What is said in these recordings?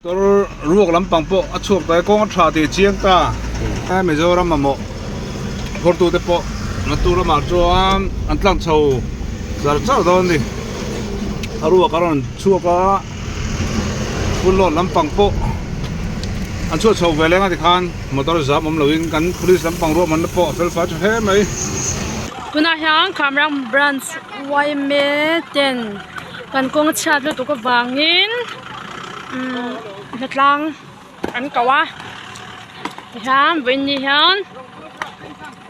Motor ruak lampang pawh a chhuak ta e, kawng a tha tih a chiang ta. Mizoram mamawh phurtute pawh naktuk lamah chuan an tlang chho char char dawn a ni. A ruak a rawn chhuak a, full load lampang pawh an chhuah chho ve leng a tikhan motor zam awm loin kan police lampang ruahmanna pawh a fel fai tha hle mai. Tunah hian Khamrang branch yma ten kan kawng chhiat lutuk avangin. Umm hnatlang an ko a tihian vawiin ni hian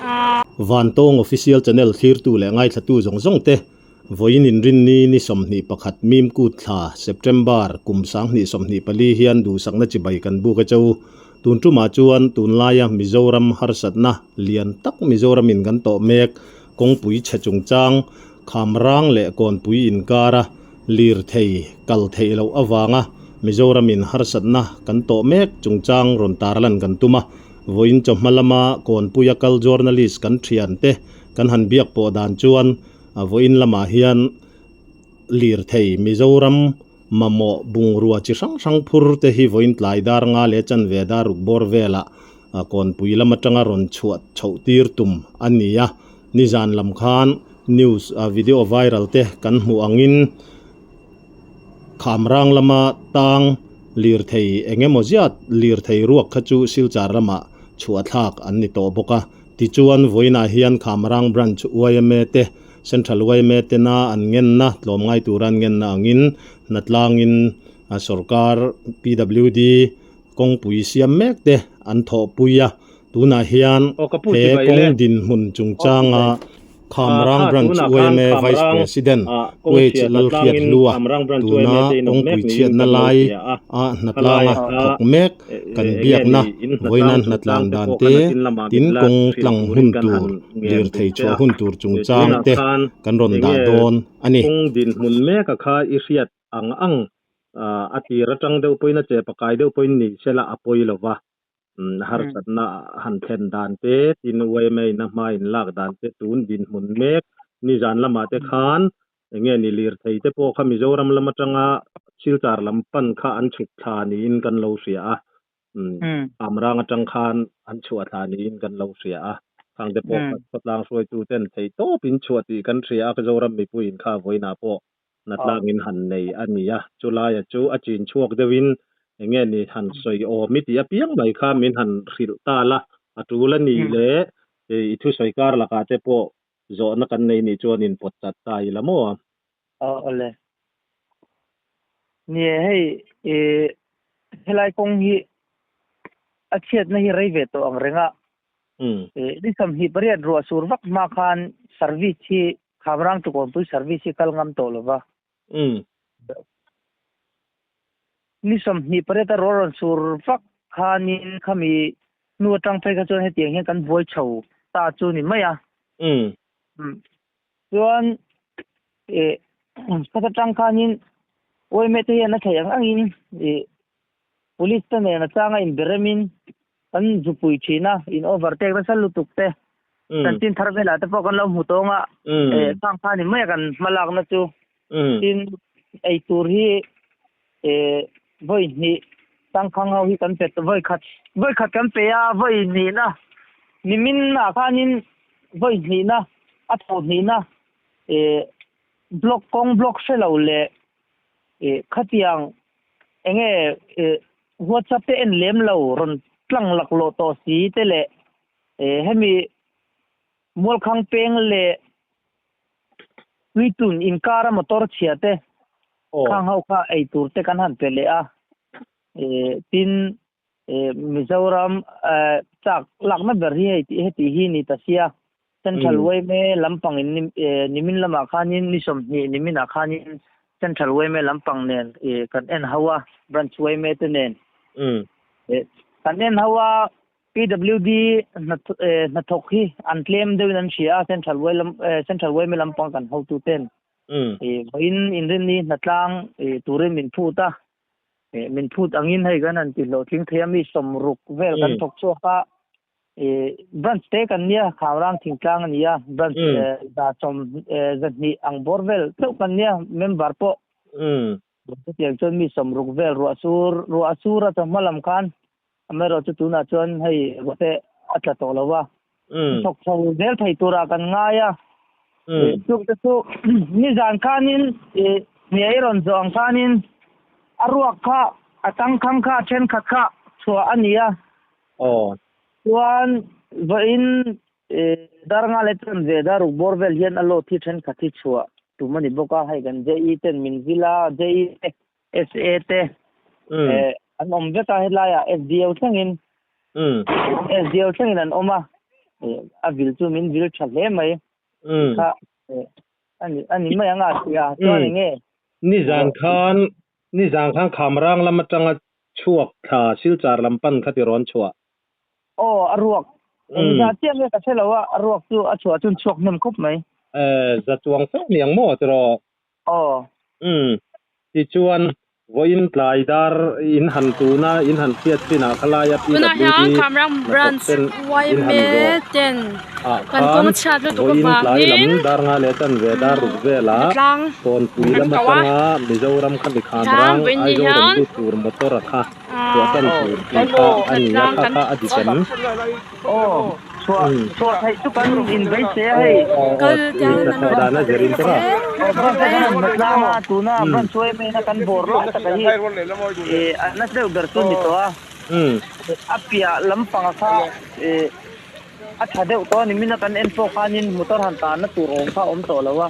ahh. Vantawng Official Channel thlirtu leh ngaithlatu zawng zawng te, vawiin inrinni ni 21 Mimkut thla, September, kum 2024 hian duhsakna chibai kan buk e cheu. Tun tumah chuan tunlaia Mizoram harsatna lian tak Mizoramin kan tawh mek kawngpui chhe chungchang Khamrang leh Kawnpui inkara Lirthei kal theih loh avanga Mizoramin harsatna kan tawh mek chungchang rawn tarlan kan tum a, vawiin chawhma lama Kawnpuia kal journalist kan thiante kan han biak pawh dan chuan vawiin lamah hian lirthei Mizoram mamawh bungrua chi hrang hrang phur te hi vawiin tlai dar nga leh chanve dar ruk bawr velah Kawnpui lam atanga rawn chhuah chhoh tir tum a ni a, nizan lam khan News a video viral te kan hmuh angin Khamrang lama tang lirthei eng emaw ziat lirthei ruak kha chu Silchar lamah chhuah thlak an ni tawh bawk a. Tichuan vawiinah hian Khamrang Branch yma te Central yma tena an ngenna tlawmngai tura an ngenna angin hnatlangin sorkar PWD kawngpui siam mek te an thawhpui a, tunah hian he kawng dinhmun chungchanga Khamrang Branch yma Vice President Wage Lalhriat Hlua tuna kawngpui chhiatna lai a hnatlanga thawk mek kan biakna vawinan hnatlan dan te tin kawng tlang hun tur lirthei chhuah hun tur chungchang te kan rawn dah dawn a ni. Kawng dinhmun meka kha i hriat ang ang a tir atang deuh pawhin a che pakai deuh pawhin ni sela a pawi lo va, harsatna han thlen dan te, tin yma in a hma in lak dan te tun dinhmun mek nizan lamah te khan eng nge ni lirthei te pawh kha Mizoram lam atanga Silchar lam pan kha an chhuk thla niin kan lo hria a, Amrang atang khan an chhuah thla niin kan lo hria a, khang te pawh khawtlang hruaitu ten theih tawp in chhuah tih kan hria a, Zoram mipuiin kha vawiinah pawh Hnatlangin han nei a ni a, chulaia chu a chin chhuak deuhin eng nge ni han sawi awm i tih apiang mai kha min han hrilh ta la, a tul a ni le i thusawi kar lakah te pawh zawhna kan nei nih chuan in pawt chat ta ila maw? Aw awle. Ni e hei i helai kawng hi a chhiatna hi rei ve tawh ang reng a, ni 28 ruah sur vak hma khan service hi Khamrang chu Kawnpui service hi kal ngam tawh lova. Umm. Ni 28 a rawl rawn sur vak khanin khami hnu atang phei kha chuan hetiang hian kan buai chho ta chu ni mai a. Umm. Chuan eh khata tang khanin yma te hian a theih ang angin ih police te nen a changa inberemin kan zupui thin a, in overtake nasa lutuk te, chanchin thar velah te pawh kan lo hmu tawng a, eh khang kha ni mai a kan hma lakna chu. Tin, ei tur hi eh vawi hnih tangkhang ho hi kan pe vawi khat vawi khat kan pe a, vawi hnihna nimin ah khanin vawi hnihna a thawh hnihna eh block kawng block hre lo leh eh khatiang enge eh WhatsApp te en lem lo rawn tlang laklawh tawh si te leh hemi Mualkhang peng leh Tuitun inkara motor chhia te khang ho kha ei tur te kan han pe leh a, tin Mizoram chak lakna ber hi hei heti hi ni ta sia Central yma lampang in nimin lamah khanin ni 20 niminah khanin Central yma lampang nen kan en ho a, Branch yma te nen kan en ho a, PWD hnathawk hi an tlem deuhin an hria a, Central Central yma lampang kan hotu ten vawiin inrinni hnatlang turin min phut a, min phut angin hei kan han tihlawhtling thei a, mi 60 vel kan thawk chhuak a. Branch te kan nia, Khamrang thingtlang a ni a, branch 120 ang bawr vel chauh kan nia, member pawh. Chutiang chuan mi sawmruk vel ruah sur ruah a sur a chawhma lam khan amaherawhchu tunah chuan hei ruah te a tla tawh lo a, thawk chho zel thei turah kan ngai a. Chungte chu nizan khanin hniai rawn zawh ang khanin a ruak kha a tangkhang kha thenkhat kha chhuah a ni a. Chuan vawiin Dar nga leh chuan ve dar ruk bawr vel hian a load hi thenkhat hi chhuah tum a ni bawk a, hei kan JE ten min vil a, JE te, SA te an awm vek a helaiah SDO thlengin SDO thlengin an awm a, a vil chu min vil tha hle mai kha a ni mai ang a ti a, chuan eng nge? Nizan khan nizan khan Khamrang lam atanga chhuak thla Silchar lam pan kha ti rawn chhuah. Aw, a ruak. Engzah chiah nge ka hre lo a, a ruak chu a chhuah chuan chhuak hnem khawp mai. Eh, za chuang fe ni ang maw tiraw? Aw. Umm, tichuan vawiin tlai dar in han tuna in han hriat chinah khalai a Tunah PWD hian Khamrang hnathawk Branch ten in han yma zawh ten ah kan khan kawng chhiat lutuk vawiin tlai lam avangin dar nga leh chan ve dar ruk velah hnatlang Kawnpui an lam ko a. atanga Mizoram khami Tihian Khamrang vawiin ni Aizawl rawn hian lut tur motor a kha Chhuah tan tur tih kha a ni a, kha kha a dik em? Aw, chhuah chhuah theih chu kan inbeise a hei. Aw, aw, hnathawh dan a zir in tawk a. Aw, branch a kan han hna tlang a, tuna branch yma na kan bawr lai tak a hi a na deuh ber chu a ni tawh a. A piah lampang kha a tha deuh tawh a ni, mina kan en pawh khanin motor han tanna tur awm kha a awm tawh lo a.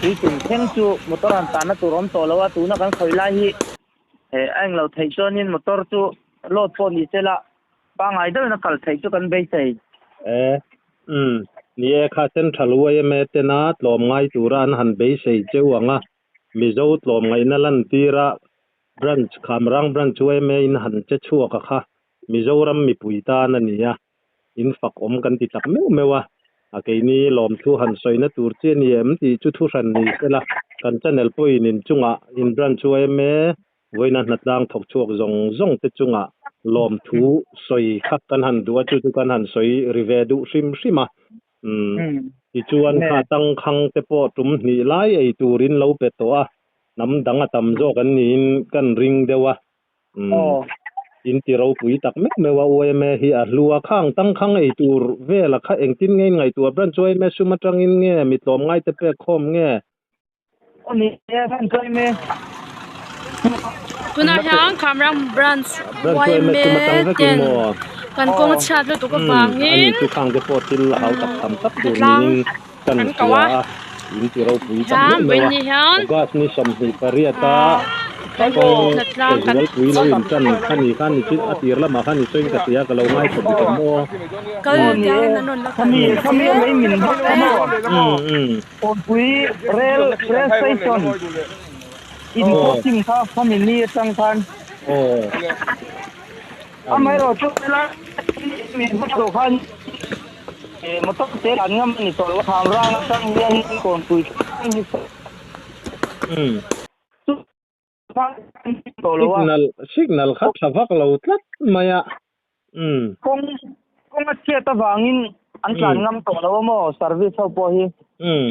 Tui tum thleng chu motor han tanna tur awm tawh lo a, tuna kan khawih lai hi a englo theih chuanin motor chu load pawh ni sela pangngai deuhin a kal theih chu kan beisei. E, umm, ni e, kha Central yma tena tlawm ngai tura an han beisei cheu ang a, Mizo tlawmngaihna lantira Branch, Khamrang Branch yma in han che chhuak a kha Mizoram mipui tan a ni a, in fak awm kan ti tak meuh meuh a, a keini lawmthu han sawina tur chi a ni em tih chu thu hran ni sela, kan channel pawhin in chungah in branch yma vawiina hnatlang thawk chhuak zawng zawng te chungah lawmthu sawi kha kan han duh a, chu chu kan han sawi ri ve duh hrim hrim a, umm tichuan kha tangkhang te pawh tum hnih lai ei turin lo pe tawh a, hnam dang a tam zawk an niin kan ring deuh a. Umm in ti ropui tak meuh meuh a yma hi a hlu a khang tangkhang ei tur vel a kha engtin nge in ngaihtuah branch yma sum atangin nge mi tlawm ngai te pek khawm nge. Aw ni e branch yma. Tunah hian Khamrang branch Branch yma yma sum atang vekin ten maw. kan kawng a chhiat lutuk Umm avangin ani chu khang te pawh thil a hau tak tham tak tur hnatlang niin kan an ko hria a. a, in ti ropui tak Hian meuh meuh a. vawiin ni hian August ni 28 a kawng zualpui lo in tan kha ni khan ni chu a tir lamah khan ni chuan ka hria ka lo ngaithla dik ang maw. Kal tiang an rawn la kal Kawnpui rail rail station in crossing kha khami ni atang khan amaherawhchu helai min hmu khan Motor te an ngam a ni tawh lo a, Khamrang atang hian Kawnpui thleng hi chu tawh lo a. Signal signal kha tha vak lo tlat mai a. Umm. Kawng kawng a chhiat avangin an tlan ngam tawh lo a maw service ho pawh hi. Umm.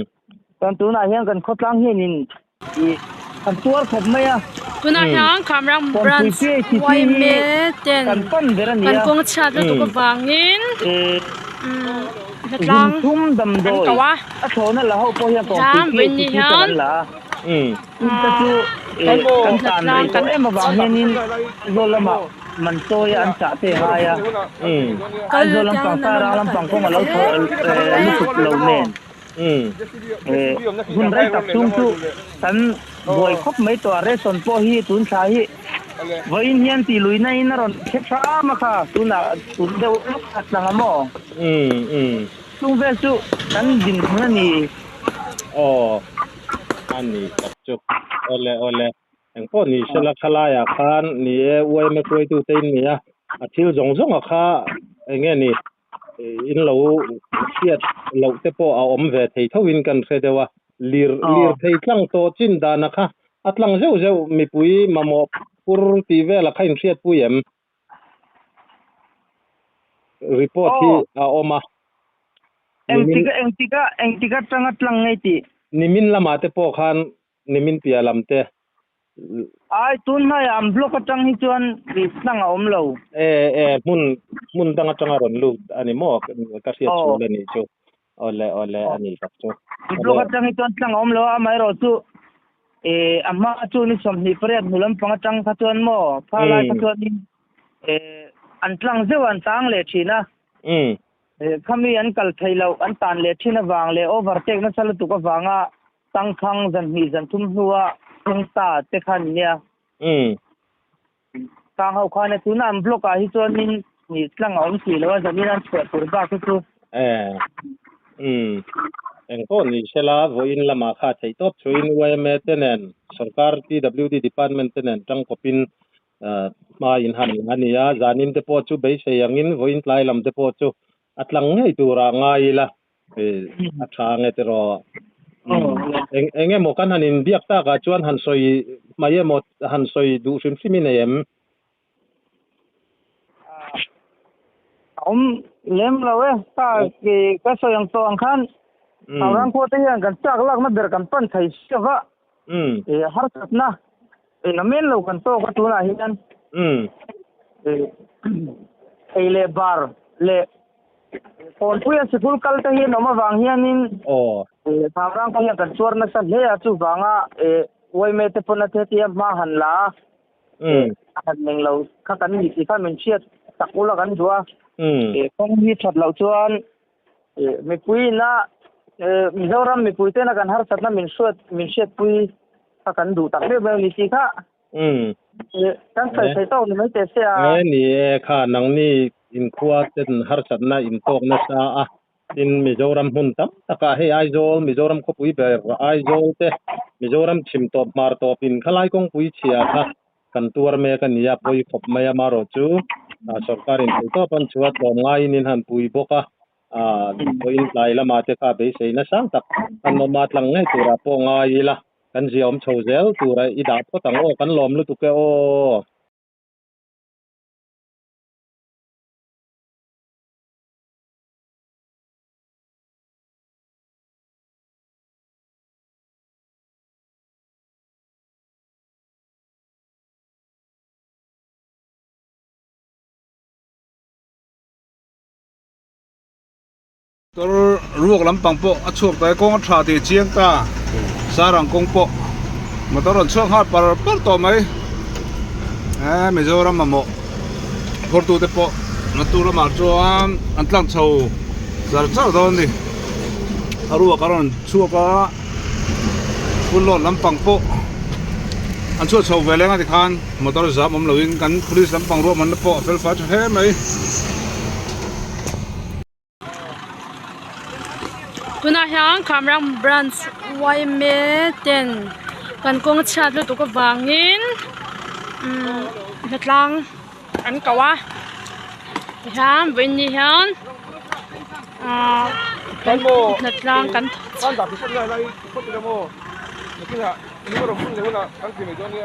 Chuan tunah hian kan khawtlang hianin i kan tuar khawp mai a. Tunah hian Khamrang Kawnpui Branch PHC yma hi ten kan pan ber a ni kan a. kawng chhiat lutuk avangin hnatlang Zunthum an damdawi ko a. a thlawhna la ho pawh hian Kawnpui Hian vawiin ni PHC te hian kan la a. Chungte chu kan tan rei tawh em avang hianin Aizawl lamah man chawi a an chah te ngai a. Aizawl lampang Sairang lampang kawng a lo thaw lutuk lo nen. Hun rei tak chung chu kan buai khawp mai tawh a, ration pawh hi tun thla hi vawiin hian tih luihna in a rawn khe hram a kha, tunah tun deuh lawk khat lang a maw? Chung vel chu kan dinhmun a ni. Aw, a ni tak chu. Awle awle, engpawh ni sela khalaiah khan ni e, yma hruaitute in ni a, a thil zawng zawng a kha eng nge ni? In lo hriat loh te pawh a awm ve thei tho in kan hre deuh a, lir lir thei tlang tawh chin dan a kha a tlang zeuh zeuh mipui mamawh pur tih vel a kha in hriat pui em? Report hi a awm a. Engtik engtika engtik atanga tlang ngei tih? Nimin lamah te pawh khan. Nimin piah lam te. Ai tun hmaiah an block atang hi chuan tih tlang a awm lo. E e hmun hmun dang atanga rawn lut a ni maw ka hriat chhul a nih chu. Awle awle a nih tak chu. An block atang hi chuan tlang a awm lo a, amaherawh chu e a hma chu ni 28 hnu lampang atang kha chuan maw pha lai kha chuanin e an tlang zeuh a an tang leh thin a. Khami an kal theih loh an tan leh thin avang leh overtake nasa lutuk avanga Tangkhang zan hnih zan thum hnua thleng ta te kha ni nia. Tang ho khan e tuna an block ah hi chuanin ni tlang a awm si lo a zanin an chhuah tur bak hi chu. E. Umm. Eng pawh ni sela vawiin lamah kha theih tawp chuin yma te nen sorkar PWD department te nen tangkawpin hma in han a ni a, zanin te pawh chu beisei angin vawiin tlai lam te pawh chu a tlang ngei turah ngai ila a tha nge tiraw eng eng emaw kan han inbiak takah chuan han sawi mai emaw han sawi duh hrim hrim i nei em? A awm lem lo e, ka ka sawi ang tawh ang khan Thaurang khua te hian kan chak lakna ber kan pan thei si lova harsatna eng a men lo kan tawk a tunah hian ei leh bar leh Kawnpuia sikul kal te hi an awm avang hianin Thamrang khaw hian kan chuar nasa hle a, chuvanga Uaime te pawn a hetia hma han la a, a han meng lo kha kan ni tih kha min hriat tak ula kan duh a. Kawng hi that loh chuan mipui ina Mizoram mipui tena kan harsatna min hriat min hriatpui kha kan duh tak meuh meuh ni tih kha Kan sawi thei tawk ni mai teh se a. Nge ni e kha nangni inkhua ten harsatna in tawk nasa a, tin Mizoram hmun tam takah hei Aizawl, Mizoram khawpui ber Aizawl te, Mizoram chhim tawp hmar tawp in khalai kawngpui chhia kha kan tuar mek a ni a, pawi khawp mai a marawh chu sorkar in thei tawp an chhuah tlawm ngaiin in han pui bawk a, vawiin tlai lamah te kha beisei nasa tak an awm a, tlang ngei turah pawh ngai ila. Kan zia awm chho zel tura i dah phawt ang aw, kan lawm lutuk e aw. Motor ruak lampang pawh a chhuak ta e, kawng a tha tih a chiang ta, sarang kawng pawh motor rawn chhuak nghal par par tawh mai, eee Mizoram mamawh phurtu te pawh naktuk lamah chuan an tlang chho char char dawn a ni, a ruak a rawn chhuak a full load lampang pawh an chhuah chho ve leng a tikhan motor zam awm loin kan police lampang ruahmanna pawh a fel fai tha hle mai. Tunah hian Khamrang branch yma ten kan kawng chhiat lutuk avangin umm hnatlang an ko a tihian vawiin ni hian ahh hnatlang kan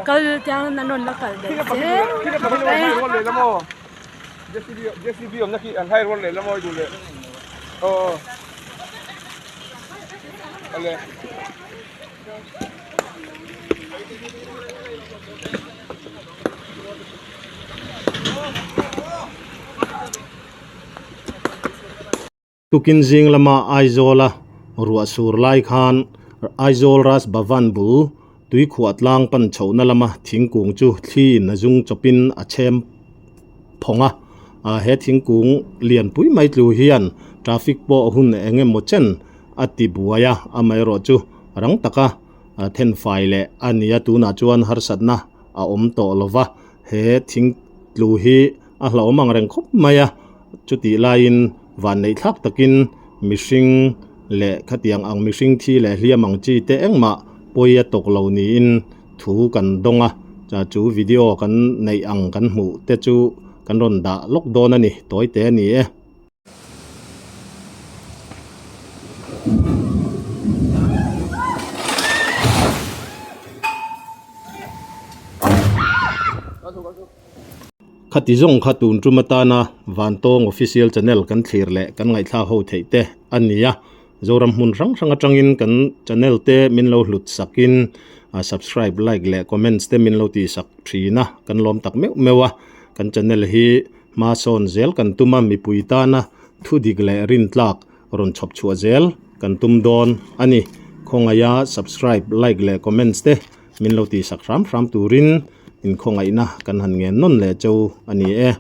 kal tiang an rawn la kal daih zel bawk e. Tukin zing lama Aizawla ruah sur lai khan Aizawl Raj Bhavan bul tuikhuah tlang pan chhohna lama thingkung chu thliin a zung chawpin a chhem phawng a. He thingkung lianpui mai tlu hian traffic pawh hun eng emaw chen a ti buai a, amaherawhchu rang taka thenfai leh a ni a, tunah chuan harsatna a awm tawh lo va, he thing tlu hi a hlauhawm ang reng khawp mai a, chutih laiin vanneih thlak takin mihring leh khatiang ang mihring thi leh hliam ang chi te engmah pawi a tawk lo niin thu kan dawng a, chu video kan neih ang kan hmuh te chu kan rawn dah lawk dawn a ni, tawi te a ni e. Khati zawng kha tun tum atana Vantawng Official Channel kan thlir leh kan ngaihthlak ho theih te a ni a, Zoram hmun hrang hrang atangin kan channel te min lo hlut sakin. Subscribe, like leh comments te min lo tihsak thin a, kan lawm tak meuh meuh a. Kan channel hi hma sawn zel kan tum a, mipui tana thu dik leh rintlak rawn chhawp chhuah zel kan tum dawn a ni. Khawngaia subscribe, like leh comments te min lo tihsak hram hram turin inkhawngaihna kan han ngen nawn leh cheu a ni e.